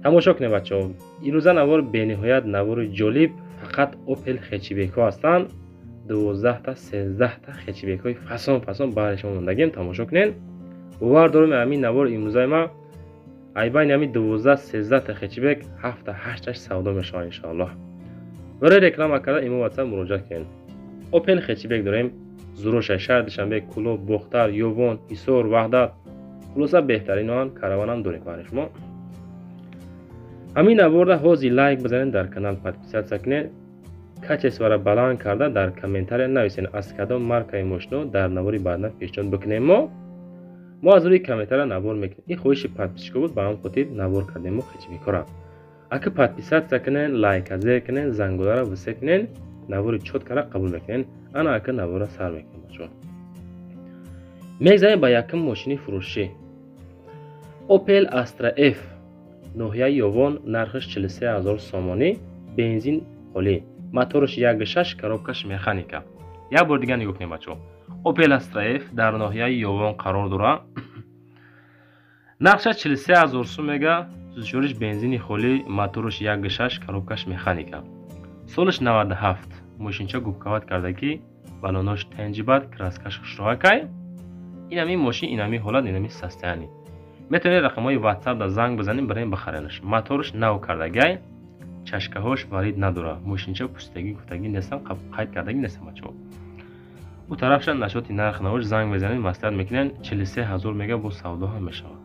Тамошо кунед бачаҳо, имрӯза навор бениҳоят навори ҷолиб, фақат Opel хетчбекҳо ҳастанд. 12та 13та хетчбекҳои фасон фасон баҳри шумо мондагем, тамошо кунед. Бовар дорам ҳамин навор имрӯзаи ма ай байни ҳамин 12 13та хетчбек 7та 8таш савдо мешавад иншоаллоҳ. Барои реклама кардан имо WhatsApp муроҷиат кунед. Opel хетчбек дорем, зурошай шаҳри Душанбе, Кӯлоб, Бохтар, Ёвон, Ҳисор, Ваҳдат, хулоса беҳтаринон караванам дорем баҳри шумо. Ҳамин наворда ҳозир лайк бизанед, дар канал подписаться кунед, качествора баланд карда дар комментария нависед аз кадом маркаи мошино дар навори баъдан пешниҳод бикунем. Мо аз рӯи комментария навор мекунем. Ин хоҳиши подписчико буд, ба ҳам хотир навор кардем мо хетчбекҳоро. Ака подписаться кунед, лайка зер кунед, зангуларо висе кунед, навори чёткара қабул мекунед. Ана ака наворро сар мекунем бачаҳо. Мегзарем ба якум мошини фурӯшӣ. Opel Astra F, ноҳияи Ёвон, нархаш 43000 сомонӣ, бензин холӣ, мотораш 1.6, коробкаш механика. Як бор дигар нигоҳ кунед бачаҳо. Opel Astra F дар ноҳияи Ёвон қарор дорад. Нархаш 43000 сум мега, сӯзишвориш бензини холӣ, мотораш 1.6, коробкаш механика. Солаш 97, мошинча губкават кардагӣ, балонош тенҷибад, краскаш хушроакай. Инами мошин, инами ҳолат, инами состояние. Метавонед рақамҳои WhatsApp да занг бизанед, барои бихаренаш. Мотораш нав кардагай, чашкаҳош варид надорад. Мошинча пустагӣ гуфтагӣ нестам, қайд кардагӣ нестам бачаҳо. Ӯ тарафша нашоти нарх навош занг мезанед, маслиҳат мекунед, 43000 мега бо савдо ҳам мешавад.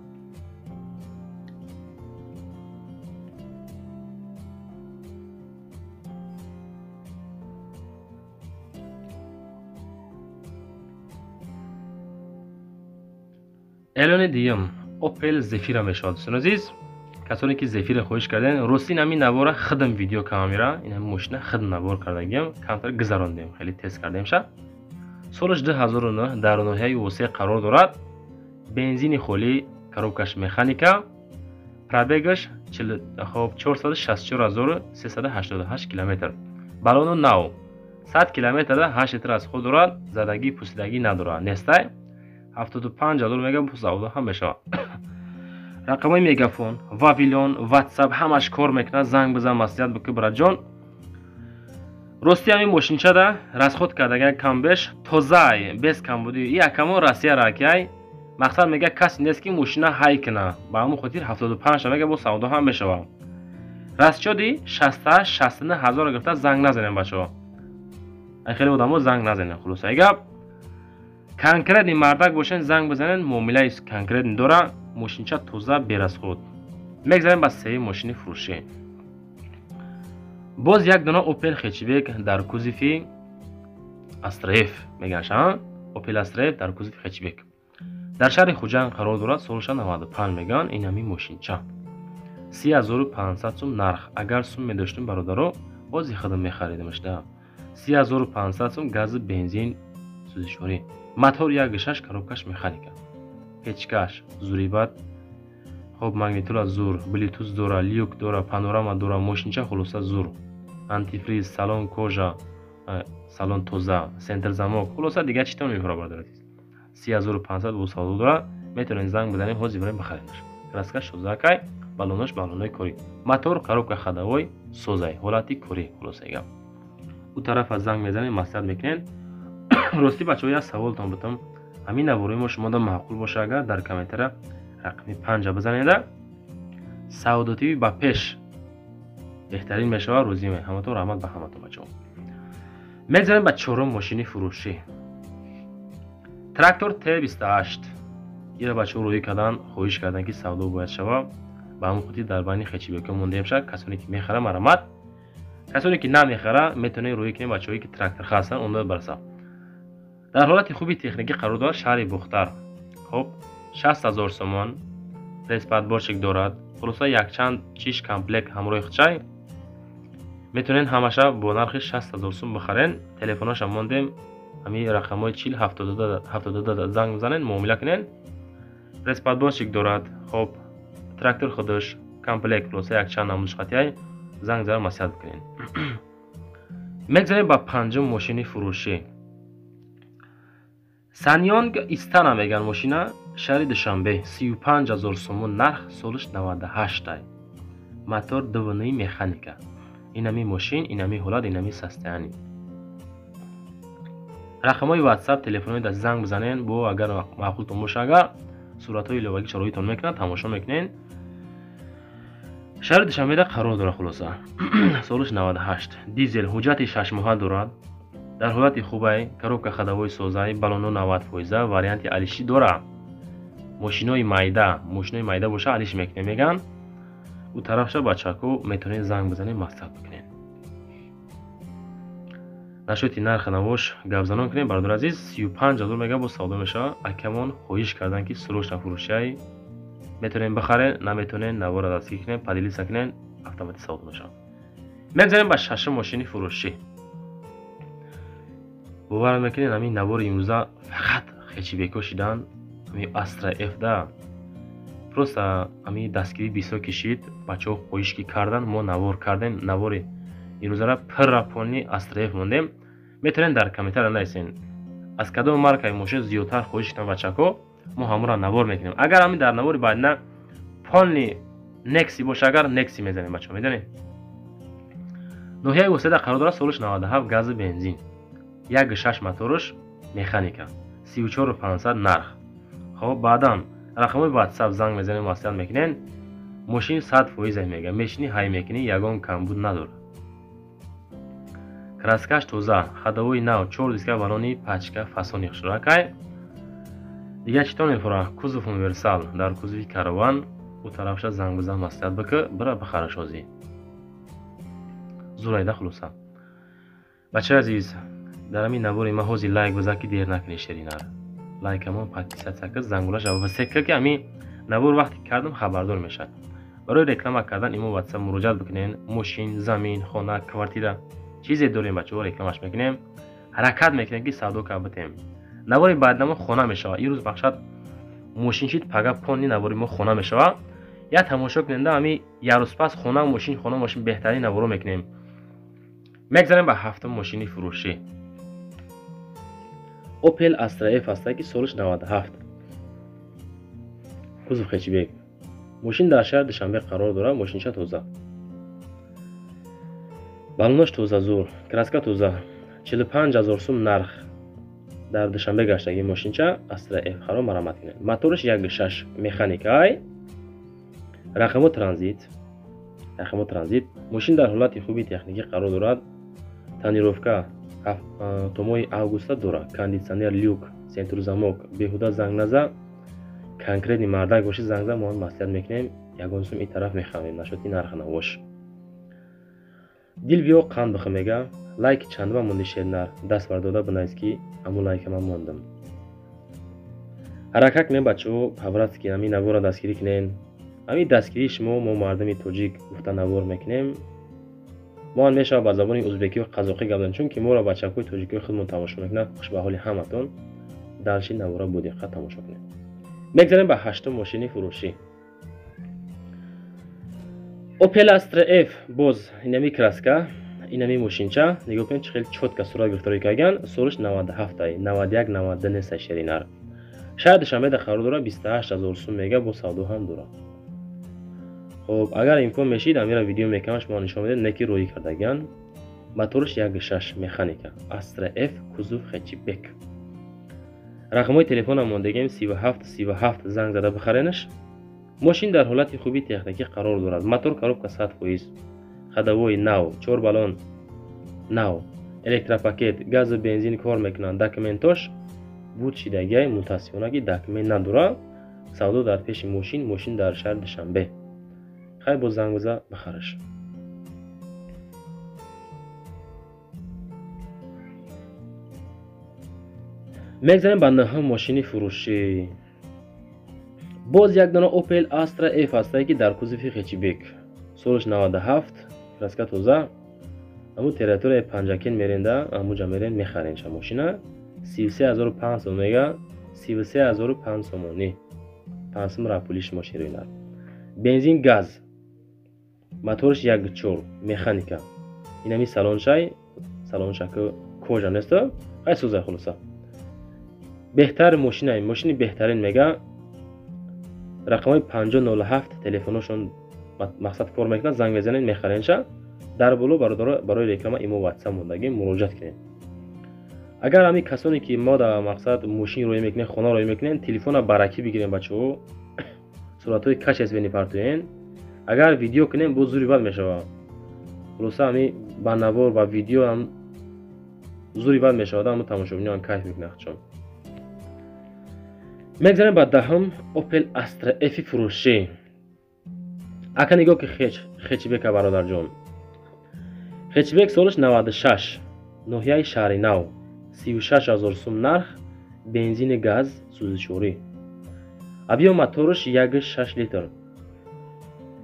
Эълони дуюм Opel Zafira мешавад дӯстони азиз. Касоне ки Zafira хоҳиш карден, рости ин ҳамин навора худам видео камера, ин ҳамин мошина худам навор кардагиам, камтар гузарондем, хеле тест кардемша. Солаш 2009 дар ноҳияи Восеъ қарор дорад. Бензини холӣ, коробкаш механика, пробегаш 464388 километр. Балону нав 100 километрда 8 литр аз худ дорад, задагӣ пусидагӣ надорад. Нестай 75000 мега бо савдо ҳам мешавад. Рақамҳои мегафон, Вавилон, WhatsApp ҳамаш кор мекунад, занг бизан, маслиҳат бикун бираҷон. Рости ҳамин мошинчада расход кардаган камбеш тозаай, без камбудӣ. И акамо Россия ракяй, мақсад мега касе нест ки мошина ҳай куна. Ба ҳамон хотир 75 мега бо савдо ҳам мешавад. Расчоди 68 69 ҳазор гирифта занг назанем бачаҳо. Ай хеле одамо занг назанем, хулосаи гап. Конкретни мардак бошен занг бизанен, муомилаи конкретни дора, мошинча тоза берасход. Мегзарем ба сеюм мошини фурӯшӣ. Боз як дона Opel хетчбек дар кузови Astra F меганша, Opel Astra F дар кузови хетчбек. Дар шаҳри Хуҷанд қарор дорад, солаша 95 меган, ин ҳамин мошинча. 30500 сум нарх. Агар сум медоштум бародаро, бози худам мехаридамаш да. 30500 сум гази бензин сӯзишворӣ. Мотор 1.6, коробкаш механика. Печкаш зурибат, хоб магнитола зур, блютуз дора, люк дора, панорама дора, мошинча хулоса зур. Антифриз, салон кожа, салон тоза, центр замок, хулоса дигар чӣ тон мефура бародари азиз. 30500 бо савдо дора, метавонед занг бизанед, ҳозир барем бихаренаш. Краскаш тозакай, балонош балонои корӣ. Мотор, коробка ходовой, созай, ҳолати корӣ, хулосаи гап. Ӯ тарафа занг мезанед, маслиҳат мекунед. Рости бачаҳо як саволтон бутам. Ҳамин наворои мо шумода маъқул боша, агар дар комментария рақами 5 бизанеда, савдотиви ба пеш беҳтарин мешавад. Рӯзӣ ҳаматон раҳмат ба ҳаматон бачаҳо. Мегзарем ба чорум мошини фурӯшӣ. Трактор Т28. Ира бачаҳо рӯӣ кардан, хоҳиш кардан ки савдо бояд шава. Ба ҳамон хотир дар байни хетчбекҳо мондем ша. Касоне ки мехара марҳамат, касоне ки намехара метавонед рӯӣ кунед бачаҳое ки трактор хастанд, онҳо барса. Дар ҳолати хуби техникӣ қарор дорад шаҳри Бохтар. Хоб 60000 сомон, пресс-подборщик дорад, хулоса якчанд чиш комплект ҳамроҳи худшай. Метавонед ҳамаша бо нархи 60000 сум бихарен. Телефоноша мондем, ҳамин рақамҳои 40 72 72 занг бизанед, муомила кунед. Пресс-подборщик дорад, хоб трактор худаш, комплект, хулоса якчанд намудиш қатъияй, занг зада маслиҳат бикунед. Мегзарем ба панҷум мошини фурӯшӣ. Саньонг Истана меган мошина, шаҳри Душанбе, 35000 сомон нарх, солаш 98 ай. Мотор 2.9 механика. Инами мошин, инами ҳолат, инами состояние. Рақамҳои WhatsApp, телефонҳои даст занг бизанен, бо агар маъқултон боша, агар суратҳои иловагӣ шароитон мекунад, тамошо мекунен. Шаҳри Душанбеда қарор дорад хулоса. Солиш 98. Дизел ҳуҷҷати 6 моҳа дорад. Дар ҳолати хубай, коробка ходовой созай, баллоно 90%, варианти алишӣ дорад. Мошинои майда боша алиш мекунем меган. У тарафша бачако метавонед занг бизанед, маслиҳат бикунед. Нашоти нарха навош гапзанон кунем, бародари азиз, 35 000 мега бо савдо мешавад. Акамон хоҳиш кардан ки срочно фурӯшай. Метавонем бихарен, наметавонем навора дастгирӣ кунем, поделиться кунем, автоматик савдо мешавад. Мегзарем ба шашум мошини фурӯшӣ. Бовар мекунед, ҳамин навори имрӯза фақат хечибеко шидан, ҳамин Astra F да просто ҳамин дастгирӣ бисёр кишид, бачаҳо хоҳиш ки кардан, мо навор кардем, навори имрӯзара пурра полный Astra F мондем. Метавонед дар комментария нависен, аз кадом маркаи мошин зиёдтар хоҳиш кунанд бачако, мо ҳамонро навор мекунем. Агар ҳамин дар навори баъдина полный Nexi боша, агар Nexi мезанем бачаҳо, медонед. Ноҳияи Воседа қарор дорад, солиш 97, гази бензин. 1.6 моторш механика. 34 500 нарх. Хоб, баъдан рақамҳои WhatsApp занг мезанем, маслиҳат мекунем. Мошин 100% мега, мешини ҳай мекунӣ, ягон камбуд надорад. Краскаш тоза, ходовой нав, 4 диска баллони пачка фасони хушракай. Дигар чӣ тон мефурад? Кузов универсал, дар кузови караван, у тарафша занг бизан, маслиҳат бикӣ, бира бихараш ҳозир. Зурайда хулоса. Бачаи азиз, дар ҳамин навори ма ҳозир лайк бизан ки дер накунӣ ширинар. Лайкамон подписаться кар, зангулаш васека ки ҳамин навор вақте кардам хабардор мешавад. Барои реклама кардан имо WhatsApp муроҷиат бикунед. Мошин, замин, хона, квартира, чизе дорем бачаҳо, рекламаш мекунем. Ҳаракат мекунем ки савдо карда битем. Навори баъднамо хона мешавад. Ирӯз мақсад мошин шид, пага полный навори мо хона мешавад. Я тамошо куненда ҳамин як рӯз пас хона мошин, хона мошин беҳтарин наворо мекунем. Мегзарем ба ҳафтум мошини фурӯшӣ. Opel Astra F аст ки солиш 97. Кузов хэтчбек. Мошин дар шаҳри Душанбе қарор дорад, мошинча тоза. Баллонош тоза зур, краска тоза. 45 000 сум нарх. Дар Душанбе гаштаги мошинча Astra F харо марамат кунед. Моторш 1.6 механикай. Рақамо транзит. Рақамо транзит. Мошин дар ҳолати хуби техникӣ қарор дорад. Тонировка то моҳи августа дорад. Кондитсионер, люк, центрозамок, беҳуда занг наза. Конкретный мардак боши занг за, мо маслиҳат мекунем, ягон сум ин тараф мехавем, нашоти нарха навош. Дил биё қанд бихӯ мега, лайки чандума монди шернар, даст бардода бинавис ки ҳамун лайка ман мондам. Ҳаракат кунем бачаҳо, по-братски ҳамин наворро дастгирӣ кунем. Ҳамин дастгирии шумо мо мардуми тоҷик гуфта навор мекунем. Мо ҳам мешавад ба забони узбекию қазоқӣ гап занем, чунки моро бачакҳои тоҷикиҳои худмон тамошо мекунанд. Хуш ба ҳоли ҳаматон. Дальше навора бо диққат тамошо кунед. Мегзарем ба ҳаштум мошини фурӯшӣ. Opel Astra F, боз инами краска, инами мошинча. Нигоҳ кунед чӣ хеле чётко сурат гирифторӣ кардан. Солиш 97, 91, 92 неста шеринар. Шаҳри Душанбеда қарор дорад, 28 000 сум мега, бо савдо ҳам дорад. Хоб, агар имкон мешид, амира видео мекунам, шумо нишон медиҳед, не ки рӯй кардаган. Моторш 1.6 механика, Astra F, кузов хэтчбек. Рақамҳои телефонам мондагем 37 37, занг зада бихаренаш. Мошин дар ҳолати хуби техникӣ қарор дорад. Мотор, коробка 100%, ходовой нав, 4 баллон нав, электропакет, газу бензин кор мекунанд. Документош буд шидагиай, мутаассифона ки документ надорад. Савдо дар пеши мошин, мошин дар шаҳри Душанбе. Хай боз занг биза бихараш. Мегзарем ба нӯҳум мошини фурӯшӣ. Боз як дона Opel Astra F аст ки дар кузови хэтчбек. Солиш 97, краска тоза. Ҳамун территорияи Панҷакент меренда, ҳамунҷа мерен мехарен ша мошина. 33 500 мега, 33 500 сомонӣ. 5 сум рапулиш мошин рӯйнар. Бензин газ. Моторш 1.4 механика. Инами салоншай, салоншаки кожа нест, хай сӯзай хулоса. Беҳтар мошина, мошини беҳтарин мега. Рақамҳои 5007 телефоношон Мақсад кор мекунад, занг мезанед, мехаренша. Дар боло бародаро барои реклама имо WhatsApp мондагӣ, муроҷиат кунед. Агар ҳамин касоне ки мо дар мақсад мошин роя мекунем, хона роя мекунем, телефона баракӣ бигирем бачаҳо, суратҳои качественный партоен. Агар видео кунем, боз зури бад мешавад. Хулоса ҳамин ба навор, ба видео ҳам зури бад мешавад, ҳама тамошобино ҳам кайф мекунад чон. Мегзарем ба даҳум Opel Astra F фурӯшӣ. Ака нигоҳ ки хечбека бародарҷон. Хечбек солаш 96, ноҳияи Шаҳринав, 36 000 сум нарх, бензини газ, сӯзишворӣ. Объём мотораш 1,6 литр.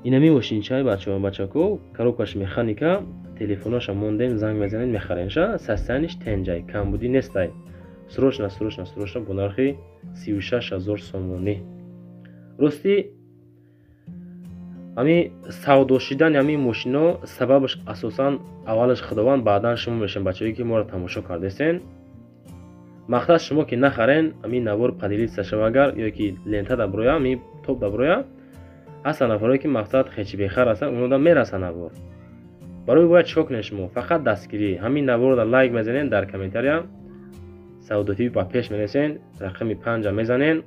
Инами мошинчаи бачаҳо, бачако, коробкаш механика, телефоноша мондем, занг мезанед, мехаренша, состояниш тенҷай, камбудӣ нестай. Срочно, срочно, срочно бо нархи 36 000 сомонӣ. Ростӣ ҳамин савдо шидани ҳамин мошино сабабаш асосан аввалаш Худованд, баъдан шумо мешавем, бачаҳое ки моро тамошо кардесен. Мақсад шумо ки нахарен, ҳамин навор поделиться шава агар, ё ки лента даброя, ҳамин топ даброя, ҳастанд нафарое ки мақсад хечбехар ҳастанд, онода мерасанд навор. Барои бояд чикор кунед шумо? Фақат дастгирӣ. Ҳамин наворро лайк мезанед, дар комментария савдотиби ба пеш менависен, рақами панҷа мезанен,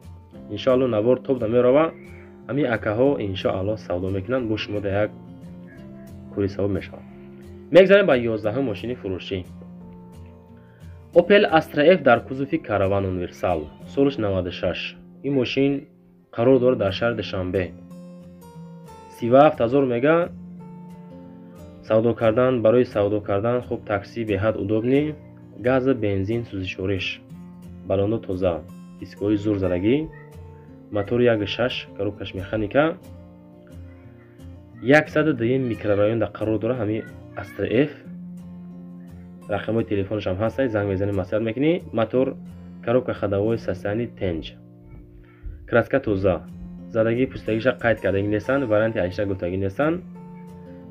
иншоалло навор топ да мерава. Ҳамин акаҳо иншоалло савдо мекунанд, бо шумо дар як кори савоб мешавад. Мегзарем ба 11-ум мошини фурӯшӣ. Opel Astra F дар кузови Караван Универсал, солаш 96. Ин мошин қарор дорад дар шаҳри Душанбе. 37 000 мега. Савдо кардан, барои савдо кардан хуб, такси беҳад удобный, газа, бензин, сӯзишвориш, балоно тоза, дискҳои зур задагӣ, мотори 1,6, коробкаш механика. 102 микрорайонда қарор дорад ҳамин Astra F. Рақамҳои телефонашам ҳаст, занг мезанӣ, маслиҳат мекунӣ. Мотор, коробка ходовой, состояние тенҷ, краска тоза, задагӣ пустагиша қайд кардагӣ нестанд, варианти айша гуфтагӣ нестанд.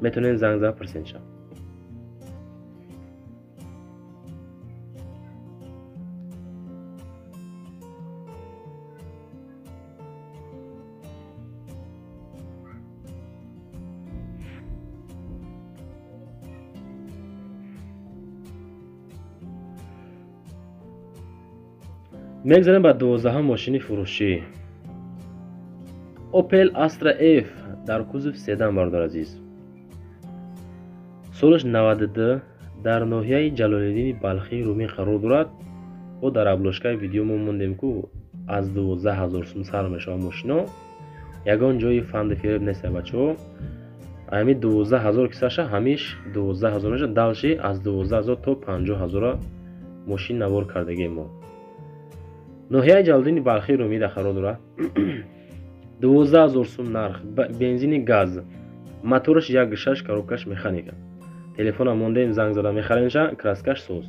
Метавонед занг зада пурсенша. Мегзарем ба 12-ум мошини фурӯшӣ. Opel Astra F дар кузов седан, бародар азиз. Солаш 92, дар ноҳияи Ҷалолиддини Балхии Румӣ қарор дорад. Бо дар обложкаи видео мо мондем ку аз 12 000 сум сар мешавад мошино. Ягон ҷои фанди фиреб нест, бачаҳо. Ҳамин 12 000 кисаша ҳамиш 12 000 мешавад, дальше аз 12 000 то 50 000 мошин навор кардагием мо. Ноҳияи Ҷалолиддини Балхии Румида қарор дорад. 12 000 сум нарх, бензини газ, мотораш 1,6, коробкаш механика. Телефона мондем, занг зада мехаренша, краскаш соз.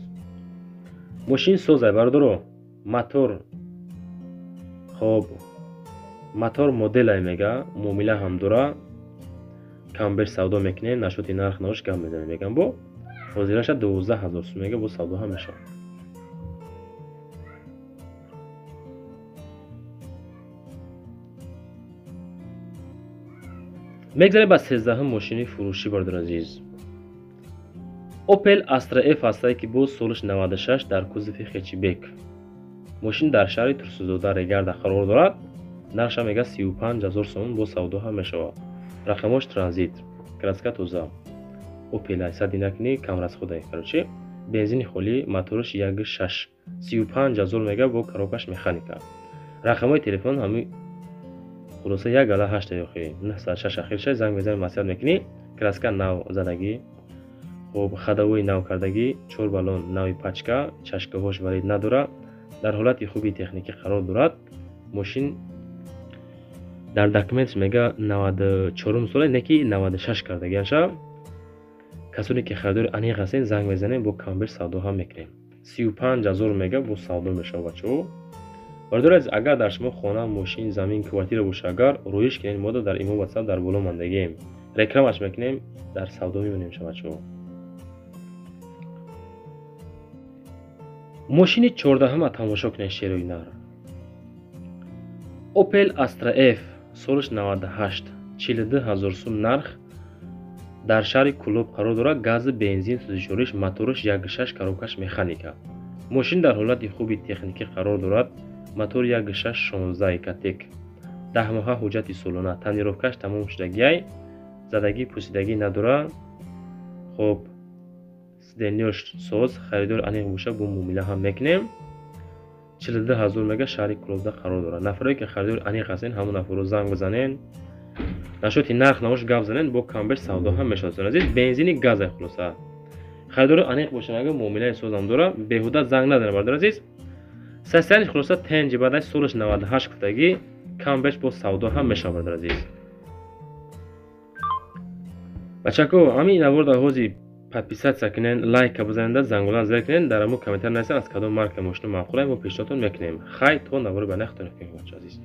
Мошин созай, бародаро. Мотор хоб, мотор моделай мега, муомила ҳам дора. Камбеш савдо мекунем, нашоти нарх навош гап мезанем мегам бо. Ҳозираша 12 000 сум мега, бо савдо ҳам мешавад. Мегзарем ба 13-ум мошини фурӯшӣ, бародари азиз. Opel Astra F ҳастае ки боз солаш 96, дар кузови хечбек. Мошин дар шаҳри Турсунзода Регарда қарор дорад. Нархша мега 35 000 сомон, бо савдо ҳам мешавад. Рақамош транзит, краска тоза. Opel сади накунӣ, камрасходай, короче. Бензини холӣ, мотораш 1,6, 35 000 мега, бо коробкаш механика. Рақамҳои телефон ҳамин хулоса як гала ҳашта ёхи 906 ахирша, занг мезанӣ, маслиҳат мекунӣ. Краска нав задагӣ, хоб, ходовои нав кардагӣ, чор баллон нави пачка, чашкаҳош валид надора, дар ҳолати хуби техникӣ қарор дорад. Мошин дар документш мега 94 сола, не ки 96 кардагиаша. Касоне ки харидори аниқ ҳастен, занг мезанем, бо камбеш савдо ҳам мекунем. 35 000 мега, бо савдо мешавад, бачаҳо. Бародари азиз, агар дар шумо хона, мошин, замин, квартира боша, агар рӯиш кунед, мода дар имо WhatsApp дар боло мондагием, рекламаш мекунем, дар савдо мебинем шумо, бачаҳо. Мошини 14-ама тамошо кунед, шерои нар. Opel Astra F солаш 98. 42 ҳазор сум нарх. Дар шаҳри Кӯлоб қарор дорад. Гази, бензин, сӯзишвориш, мотораш 1.6, коробкаш механика. Мошин дар ҳолати хуби техникӣ қарор дорад. Мотор 1.6 16 Ecotec. 10 моҳа, ҳуҷҷати солона, тонировкаш тамом шудагиай, задагӣ пӯсидагӣ надорад. Хоб, сиденьёш соз. Харидори аниқ боша, бо муомила ҳам мекунем. 42 ҳазор мега, шаҳри Кӯлобда қарор дорад. Нафаре ки харидори аниқ ҳастен, ҳамон нафарро занг бизанен, нашоти нарх навош гап занен, бо камбеш савдо ҳам мешавад. Азиз, бензини газай. Хулоса, харидори аниқ бошан, агар муомилаи созам дора, беҳуда занг назанед, бародари азиз. Состояниш, хулоса, тенҷи бадай, солаш 98 гуфтагӣ, камбеш бо савдо ҳам мешавад, бародари азиз. Бачако, ҳамин наворда ҳози подписаться кунен, лайка бизанеда, зангула зер кунен, дар ҳамо комментар нависен, аз кадом марка мошина маъқулай, мо пешниҳодтон мекунем. Хай, то навори ба нахтон, бача азиз.